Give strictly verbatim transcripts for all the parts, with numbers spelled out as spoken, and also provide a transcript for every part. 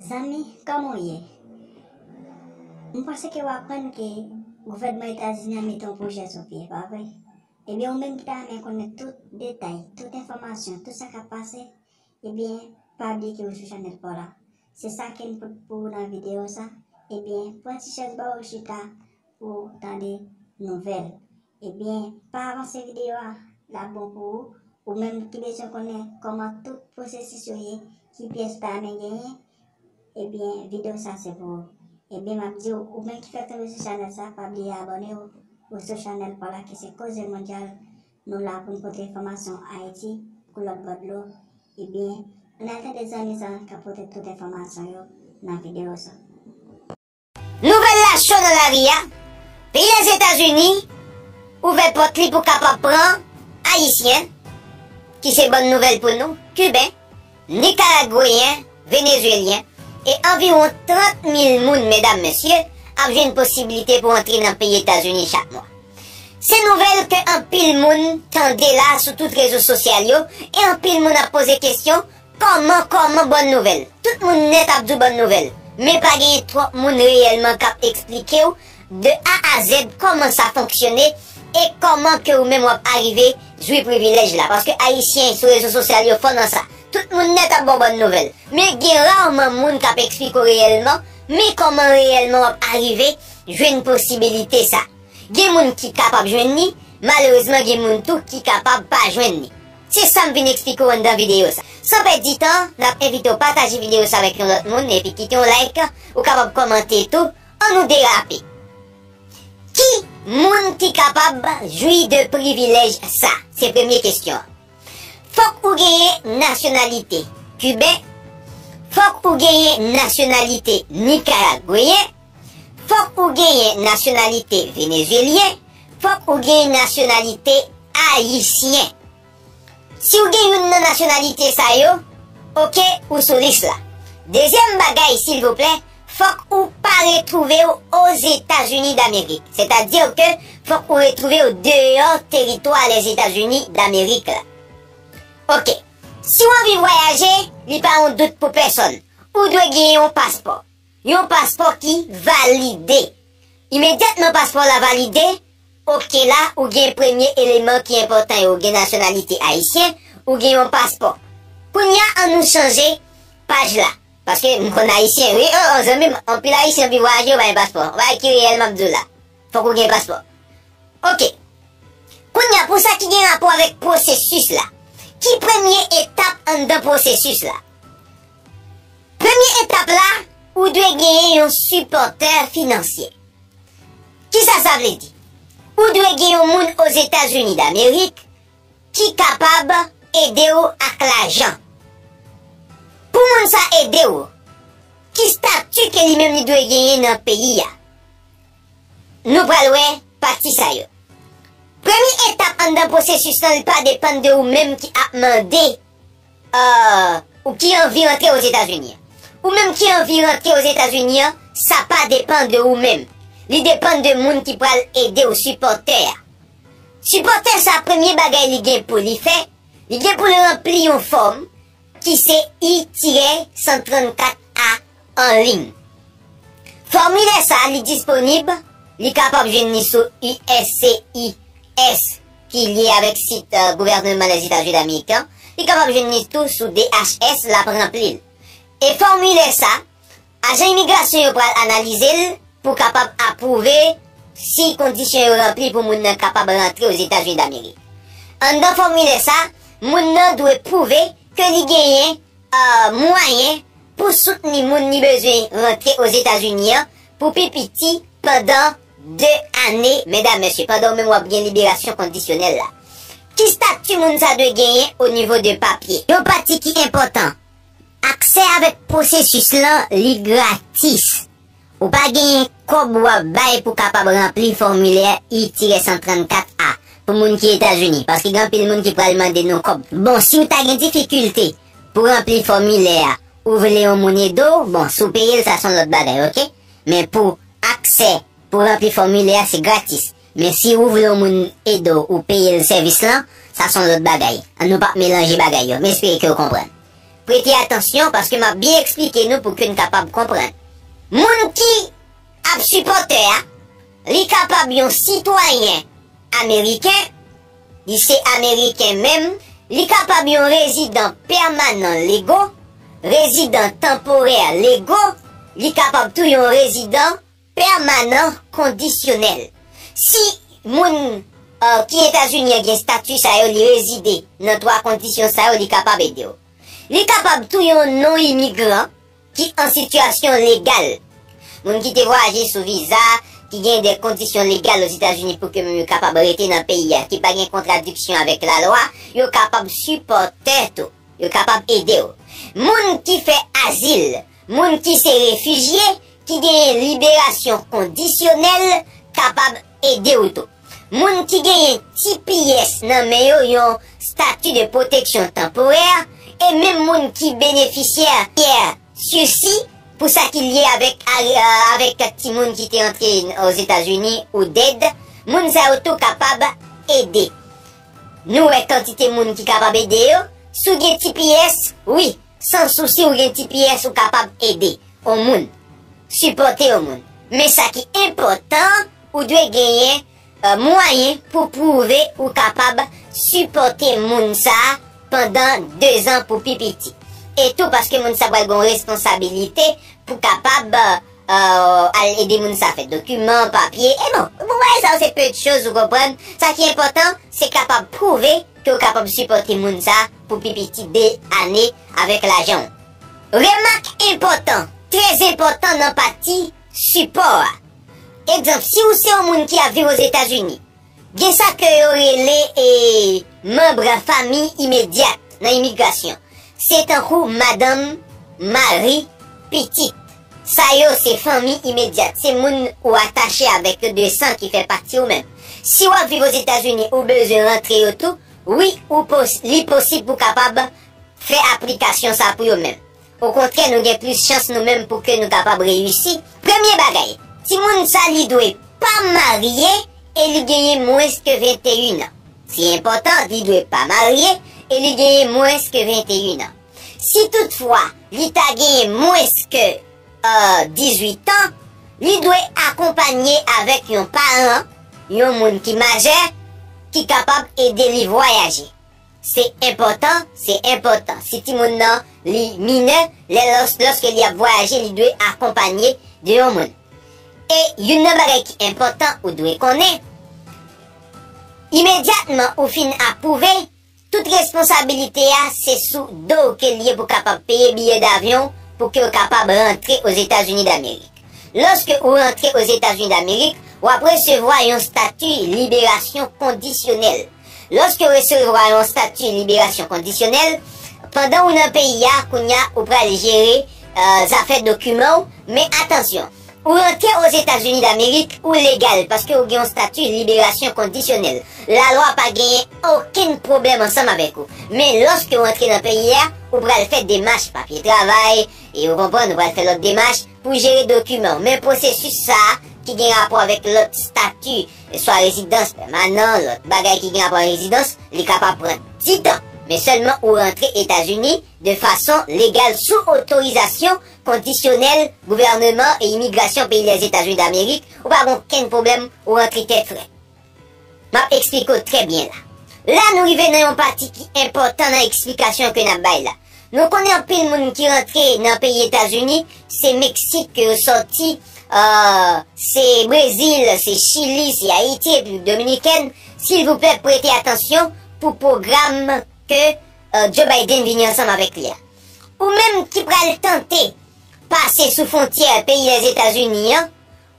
Zanmi, kòman w ye? M panse ke w aprann ke gouvènman Etazini an mete yon pwojè sou pye, pa vre? Ebyen, ou menm ki ta renmen konnen tout detay, tout enfòmasyon, tout sa k ap pase, ebyen, pa bliye ke ou sou chanèl pa w la. Se sa ke m pote pou ou nan videyo sa. Ebyen, pran ti chèz ba w chita pou w tande nouvèl. Ebyen, pa avanse videyo a, l ap bon pou ou. Ou menm ki bezwen konnen kòman tout pwosesis yo ye, ki pyès pa men genyen, ebyen, videyo sa se pou ou. Ebyen, m ap di w, ou menm ki fèk tonbe sou chanèl sa, pa bliye abòne w, ou sou chanèl pa w la ki se Koze Mondyal. Nou la pou n pote enfòmasyon Ayiti kou lòt bò dlo. Ebyen, ann al tande zanmi sa k ap pote tout enfòmasyon yo nan videyo sa. Nouvèl la cho nan lari a, peyi Lèzetazini ouvè pòt li pou kapab pran Ayisyen, ki se bòn nouvèl pou nou, Kiben, Nikaragweyen, Venezwelyen, e anviwon trant mil moun, medam, mesye, ap jwenn posiblite pou antre nan peyi Etazini chak mwa. Se nouvèl ke anpil moun tande la sou tout rezo sosyal yo, e anpil moun ap poze kesyon, kòman, kòman bòn nouvèl? Tout moun nèt ap di w bòn nouvèl, men pa genyen twòp moun reyèlman k ap eksplike w de A a Z kòman sa fonksyone e kòman ke ou menm w ap arive jwi privilèj la. Paske Ayisyen sou rezo sosyal yo fò nan sa. Tout moun nèt ap ba w bòn nouvèl. Men gen raman moun k ap eksplike w reyèlman, men kòman reyèlman w ap arive jwenn posibilite sa. Gen moun ki kapab jwenn li, malerezman gen moun tou ki kapab pa jwenn li. Se sa m vin eksplike w anndan videyo sa. San pèdi tan, n ap envite w pataje videyo sa avèk yon lòt moun epi kite yon like, ou kapab kòmante tou, ann nou derape. Ki moun ki kapab jwi de privilèj sa? Se premye kesyon an. Fòk ou genyen nasyonalite kiben, fòk ou genyen nasyonalite nikaragweyen, fòk ou genyen nasyonalite venezwelyen, fòk ou genyen nasyonalite ayisyen. Si w gen youn nan nasyonalite sa yo, oke, ou sou lis la. Dezyèm bagay, silvouplè, fòk ou pa retwouve w Ozetazini Damerik. Sètadi ke fòk ou retwouve w deyò teritwa Lèzetazini Damerik la. Oke. Si w anvi vwayaje, li pa yon dout pou pèsonn. Ou dwe gen yon paspò. Yon paspò ki valide. Imedyatman paspò w la valide, oke la, ou gen premye eleman ki enpòtan yo. Ou gen nasyonalite ayisyen, ou gen yon paspò. Kounye a, ann nou chanje paj la. Paske m konn ayisyen, wi, o, o, zanmi m, anpil ayisyen anvi vwayaje, yo pa gen paspò. Bagay ki reyèl m ap di w la. Fòk ou gen paspò. Oke. Kounye a, pou sa ki gen rapò avèk pwosesis la, ki premye etap anndan pwosesis la? Premye etap la, ou dwe genyen yon sipòtè finansye. Kisa sa vle di? Ou dwe gen yon moun Ozetazini Damerik ki kapab ede w ak lajan. Pou moun sa ede w, ki stati ke li menm li dwe genyen nan peyi a? Nou pral wè pati sa yo. Premye etap anndan pwosesis lan, li pa depann de ou menm ki ap mande, euh, ou ki anvi rantre Ozetazini an. Ou menm ki anvi rantre Ozetazini an, sa pa depann de ou menm. Li depann de moun ki pral ede w, sipòtè a. Sipòtè sa, premye bagay li gen pou li fè, li gen pou l ranpli yon fòm ki se I tirè san trannkat A an liy. Fòmilè sa a, li disponib, li kapab jwenn li sou U S C I S ki lye avèk sit, euh, gouvènman Lèzetazini Damerik lan. Li kapab jwenn li tou sou D H S, l ap ranpli l. E fòmilè sa, ajan imigrasyon yo pral analize l pou kapab apwouve si kondisyon yo ranpli pou moun nan kapab rantre Ozetazini Damerik. Anndan fòmilè sa, moun nan dwe pwouve ke li genyen, euh, mwayen pou soutni moun li bezwen rantre Ozetazini an pou pi piti pandan de ane, medam, mesye, pandan ou menm w ap gen liberasyon kondisyonèl la. Ki stati moun sa dwe genyen o nivo de papye? Yon pati ki enpòtan, aksè avèk pwosesis lan, li gratis. Ou pa genyen kòb w ap bay pou kapab ranpli fòmilè I tirè san trannkat A pou moun ki Etazini, paske gen anpil moun ki pral mande nou kòb. Bon, si w ta gen difikilte pou ranpli fòmilè a, ou vle yon moun ede w, bon, si w peye l, sa se yon lòt bagay, oke? Men pou aksè pou ranpli fòmilè a, se gratis. Men si ou vle yon moun ede w, ou peye l sèvis lan, sa se yon lòt bagay. Ann nou pa melanje bagay yo. M espere ke w konprann. Prete atansyon paske m ap byen eksplike nou pou ke n kapab konprann. Moun ki ap sipòte a, li kapab yon sitwayen ameriken, li se ameriken menm, li kapab yon rezidan pèmanan lego, rezidan tanporè lego, li kapab tou yon rezidan pèmanan kondisyonèl. Si moun uh, ki Etazini an gen estati sa yo, li rezide nan twa kondisyon sa yo, li kapab ede w. Li kapab tou yon non-imigran ki an sitiyasyon legal. Moun ki te vwayaje sou viza, ki gen de kondisyon legal Ozetazini pou ke moun yo kapab rete nan peyi a, ki pa gen kontradiksyon avèk lalwa, yo kapab sipòte tou. Yo kapab ede w. Moun ki fè azil, moun ki se refijye, ki genyen liberasyon kondisyonèl, kapab ede w tou. Moun ki genyen T P S nan men yo, yon stati de pwoteksyon tanporè, e menm moun ki benefisyè sisi pou sa ki lye avèk, avèk timoun ki te antre Ozetazini ou ded, moun sa yo tou kapab ede. Nou wè kantite moun ki kapab ede yo. Si w gen T P S, wi, san sousi ou gen T P S, ou kapab ede yon moun, sipòte yon moun. Men sa ki enpòtan, ou dwe genyen uh, mwayen pou pwouve ou kapab sipòte moun sa a pandan dezan pou pi piti. E tou paske moun sa pral gen responsabilite pou kapab uh, al ede moun sa fè dokiman, papye. E bon, bon, bagay sa yo se pe de choz, ou konprann. Sa ki enpòtan, se kapab pwouve ke w kapab sipòte moun sa pou pi piti de ane avèk lajan w. Remak enpòtan, trè enpòtan nan pati sipò a. Egzanp, si w se yon moun ki ap viv Ozetazini, gen sa ke yo rele e, manm fanmi imedyat nan imigrasyon. Se tankou madanm, mari, pitit. Sa yo se fanmi imedyat, se moun ou atache avèk yo de san ki fè pati ou menm. Si w ap viv Ozetazini, ou bezwen rantre yo tou, wi, ou pos, li posib pou kapab fè aplikasyon sa pou yo menm. Okontrè, nou gen plis chans nou menm pou ke nou kapab reyisi. Premye bagay, timoun sa li dwe pa marye e li genyen mwens ke venteyen an. Se enpòtan, li dwe pa marye e li genyen mwens ke venteyen an. Si toutfwa li ta genyen mwens ke uh, dizwit an, li dwe akonpanye avèk yon paran, yon moun ki majè, ki kapab ede li vwayaje. Se enpòtan, se enpòtan. Si timoun nan li minè, lè lòs, lòske li ap vwayaje, li dwe akonpanye de yon moun. E youn nan bagay ki enpòtan ou dwe konnen, imedyatman ou fin apwouve, tout responsabilite a se sou do w ke l ye pou kapab peye biyè davyon pou ke w kapab rantre Ozetazini Damerik. Lòske ou rantre Ozetazini Damerik, w ap resevwa yon stati liberasyon kondisyonèl. Lòske w resevwa yon stati liberasyon kondisyonèl, pandan ou nan peyi a, kounye a ou pral jere uh, zafè dokiman w, men atansyon, ou rantre Ozetazini Damerik, ou legal paske ou gen yon stati liberasyon kondisyonèl. Lalwa pa genyen okenn pwoblèm ansanm avèk ou. Men lòske w antre nan peyi a, ou pral fè demach papye travay, e ou konprann, ou pral fè lòt demach pou jere dokiman w. Men pwosesis sa a ki gen rapò avèk lòt stati, swa rezidans pèmanan, lòt bagay ki gen rapò avèk rezidans, li kapab pran ditan. Men sèlman ou rantre Etazini de fason legal sou otorizasyon kondisyonèl gouvènman e imigrasyon peyi Lèzetazini Damerik, ou pa gen okenn pwoblèm, ou rantre tèt frèt. M ap eksplike w trè byen la. La nou rive nan yon pati ki enpòtan nan eksplikasyon ke n ap bay la. Nou konnen anpil moun ki rantre nan peyi Etazini, se Meksik ke yo sòti, uh, se Brezil, se Chili, se Ayiti, Repiblik Dominikèn. Silvouplè, prete atansyon pou pwogram ke uh, Joe Biden vini ansanm avèk li a. Ou menm ki pral tante pase sou fwontyè peyi Lèzetazini an,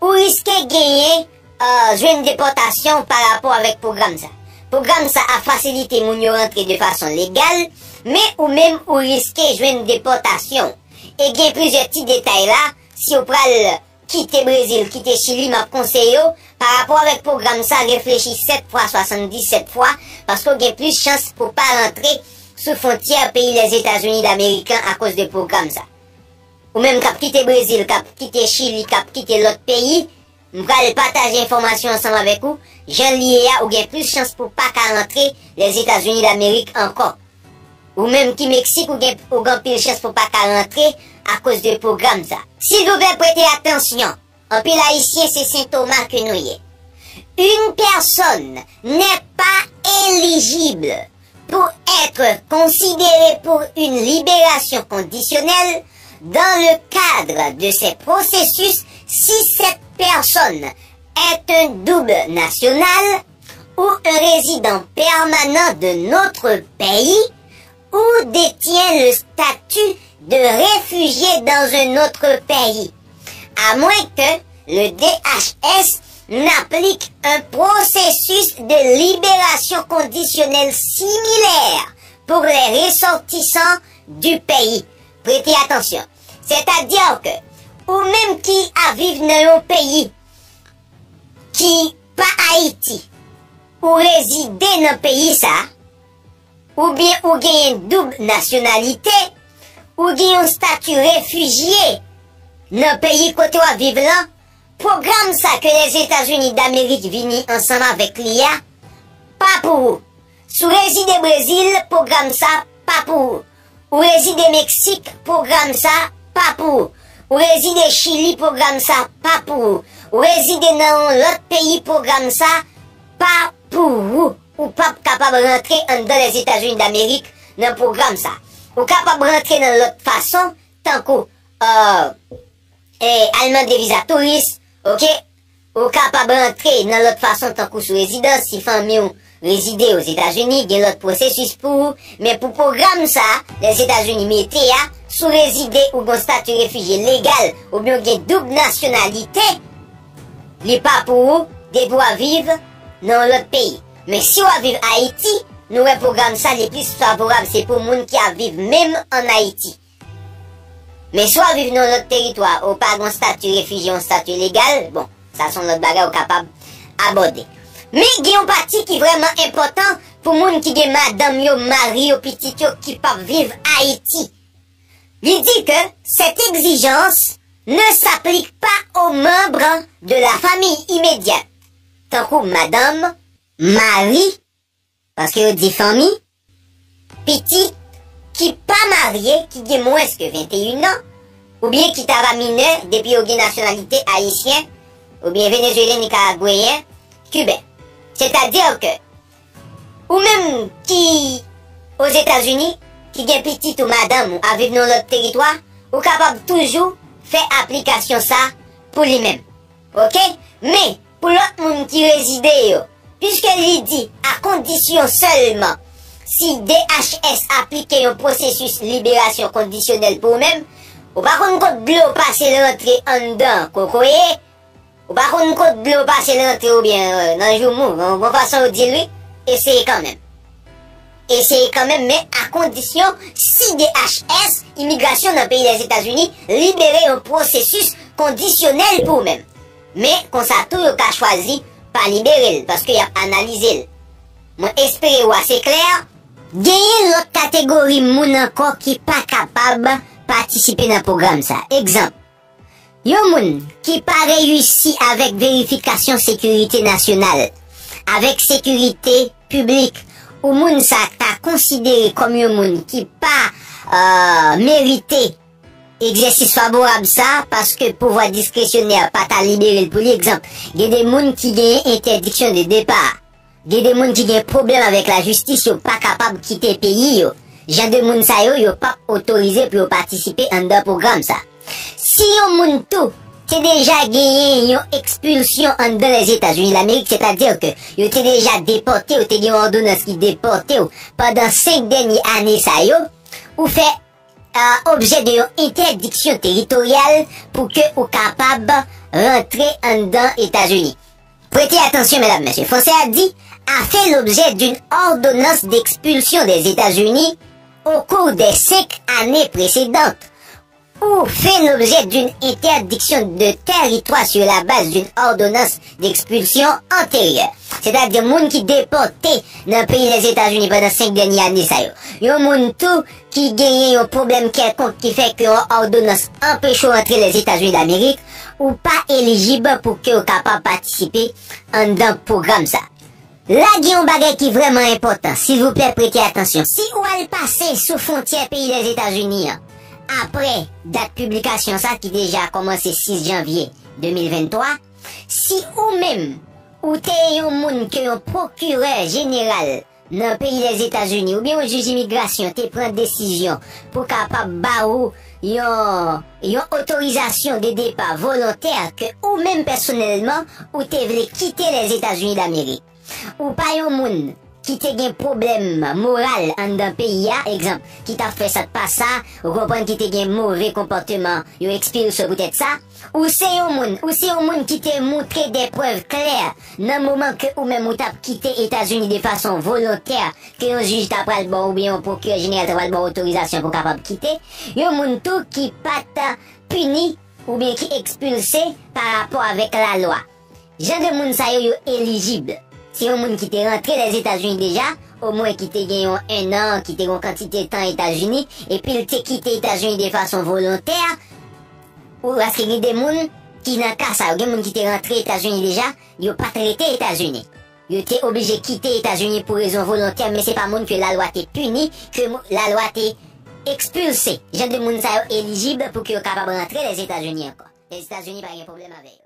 ou riske genyen uh, jwenn depòtasyon pa rapò avèk pwogram sa. Pwogram sa ap fasilite moun yo rantre de fason legal, men ou menm ou riske jwenn depòtasyon. E gen plizyè ti detay la, si w pral kite Brezil, kite Chili, m ap konseye w, pa rapò avèk pwogram sa, reflechi sèt fwa, swasanndisèt fwa, paske w gen plis chans pou pa rantre sou fwontyè peyi Lèzetazini Damerik akoz de pwogram sa. Ou menm k ap kite Brezil, k ap kite Chili, k ap kite lòt peyi, m pral pataje enfòmasyon ansanm avèk ou. Jan li ye a, ou gen plis chans pou pa ka rantre Lèzetazini Damerik ankò. Ou menm ki Meksik, ou gen, ou gen anpil chans pou w pa ka rantre akoz de pwogram sa. Silvouplè, prete atansyon. Anpil Ayisyen, se Sen Toma ke nou ye. Une personne n'est pas éligible pour être considérée pour une libération conditionnelle dans le cadre de ces processus si cette personne est un double national ou un résident permanent d'un autre pays ou détient le statut de réfugié dans un autre pays, à moins que le D H S n'applique un processus de libération conditionnelle similaire pour les ressortissants du pays. Prete atansyon. Sètadi ke ou menm ki ap viv nan yon peyi ki pa Ayiti, ou rezide nan peyi sa, oubyen ou genyen doub nasyonalite, ou gen yon stati refijye nan peyi kote w ap viv lan, pwogram sa ke Lèzetazini Damerik vini ansanm avèk li a, pa pou ou. Si w rezide Brezil, pwogram sa pa pou ou. Ou rezide Meksik, pwogram sa pa pou ou. Ou rezide Chili, pwogram sa pa pou ou. Ou rezide nan yon lòt peyi, pwogram sa pa pou ou. Ou p ap kapab rantre anndan Lèzetazini Damerik nan pwogram sa. Ou kapab rantre nan lòt fason, tankou, euh, e, al mande viza touris, oke? Ou kapab rantre nan lòt fason, tankou sou rezidans, si fanmi w rezide Ozetazini, gen lòt pwosesis pou ou, men pou pwogram sa, Lèzetazini mete a, si w rezide ou gen yon stati refijye legal, oubyen w gen doub nasyonalite, li pa pou ou, depi w ap viv nan yon lòt peyi. Men si w ap viv Ayiti, nou wè pwogram sa, li plis favorab, se pou moun ki ap viv menm ann Ayiti. Men si w ap viv nan yon lòt teritwa, ou pa gen yon stati refijye, yon stati legal, bon, sa se yon lòt bagay ou kapab abòde. Men gen yon pati ki vrèman enpòtan pou moun ki gen madanm yo, mari yo, pitit yo ki p ap viv Ayiti. Li di ke cette exigence ne s'applique pas aux membres de la famille immédiate, tankou madanm, mari, paske yo di fanmi, pitit ki pa marye, ki gen mwens ke venteyen an, oubyen ki ta va minè depi yo gen nasyonalite ayisyen, oubyen venezuelyen, nikaragweyen, kiben. Sètadi ke ou menm ki Ozetazini, ki gen pitit ou madanm ou ap viv nan lòt teritwa, ou kapab toujou fè aplikasyon sa pou li menm. Oke? Men, pou lòt moun ki rezide yo, piske li di, a kondisyon sèlman, si D H S aplike yon pwosesis liberasyon kondisyonèl pou ou menm, ou pa konn kot dlo pase l rantre anndan kokoye, ou pa konn kot dlo pase l rantre oubyen, euh, nan joumou, yon bon fason yo di l wi, eseye kanmenm. Eseye kanmenm, men a kondisyon si D H S, imigrasyon nan peyi Lèzetazini, libere yon pwosesis kondisyonèl pou ou menm. Men, konsa tou, yo ka chwazi pa libere l, paske y ap analize l. Mwen espere w ase klè. Genyen lòt kategori moun ankò ki pa kapab patisipe nan pwogram sa. Egzanp, yon moun ki pa reyisi avèk verifikasyon sekirite nasyonal, avèk sekirite piblik, ou moun sa ta konsidere kòm yon moun ki pa, euh, merite egzèsis favorab sa, paske pouvwa diskresyonè pa ta libere l pou li. Egzanp, gen de moun ki genyen entèdiksyon de depa. Gen de moun ki gen pwoblèm avèk lajistis, yo pa kapab kite peyi yo. Jan de moun sa yo, yo p ap otorize pou yo patisipe anndan pwogram sa. Si yon moun tou te deja genyen yon ekspilsyon anndan Lèzetazini Damerik, sètadi ke yo te deja depòte w, te gen yon òdonans ki depòte w pandan senk dènye ane sa yo, ou fè, a, objè de yon entèdiksyon teritoryal pou ke ou kapab rantre anndan Etazini. Prêtez attention, mesdames, messieurs. Français a dit, a fait l'objet d'une ordonnance d'expulsion des États-Unis au cours des cinq années précédentes ou fait l'objet d'une interdiction de territoire sur la base d'une ordonnance d'expulsion antérieure. Sètadi moun ki depòte nan peyi Lèzetazini pandan senk dènye ane sa yo. Yon moun tou ki genyen yon pwoblèm kèlkonk ki fè ke yon òdonans anpeche w rantre Lèzetazini Damerik, ou pa elijib pou ke w kapab patisipe anndan pwogram sa. La gen yon bagay ki vrèman enpòtan, silvouplè prete atansyon. Si ou al pase sou fwontyè peyi Lèzetazini an, apre dat piblikasyon sa ki deja kòmanse sis janvye de mil venntwa, si ou menm ou te yon moun ke yon pwokirè jeneral nan peyi Lèzetazini oubyen yon jij imigrasyon te pran desizyon pou kapab ba ou yon, yon otorizasyon de depa volontè ke ou menm pèsonèlman ou te vle kite Lèzetazini Damerik. Ou pa yon moun ki te gen pwoblèm moral anndan peyi a, egzanp, ki t ap fè sa k pa sa, ou konprann, ki te gen move konpòteman, yo ekspilse w poutèt sa, ou se yon moun, ou se yon moun ki te moutre de prèv klè nan moman ke ou menm ou t ap kite Etazini de fason volontè, ke yon jij ta pral ba w oubyen yon pwokirè jeneral ta pral ba w otorizasyon pou w kapab kite, yon moun tou ki pa t pini oubyen ki ekspilse pa rapò avèk lalwa. Jan de moun sa yo, yo elijib. Se yon moun ki te rantre Lèzetazini deja, omwen ki te gen yon ennan, ki te gen yon kantite tan Etazini, epi l te kite Etazini de fason volontè, ou paske gen de moun ki nan ka sa yo, gen moun ki te rantre Etazini deja, yo pa t rete Etazini. Yo te oblije kite Etazini pou rezon volontè, men se pa moun ke lalwa te pini, ke mo- lalwa te ekspilse. Jan de moun sa yo elijib pou ke yo kapab rantre Lèzetazini ankò. Lèzetazini pa gen pwoblèm avè yo.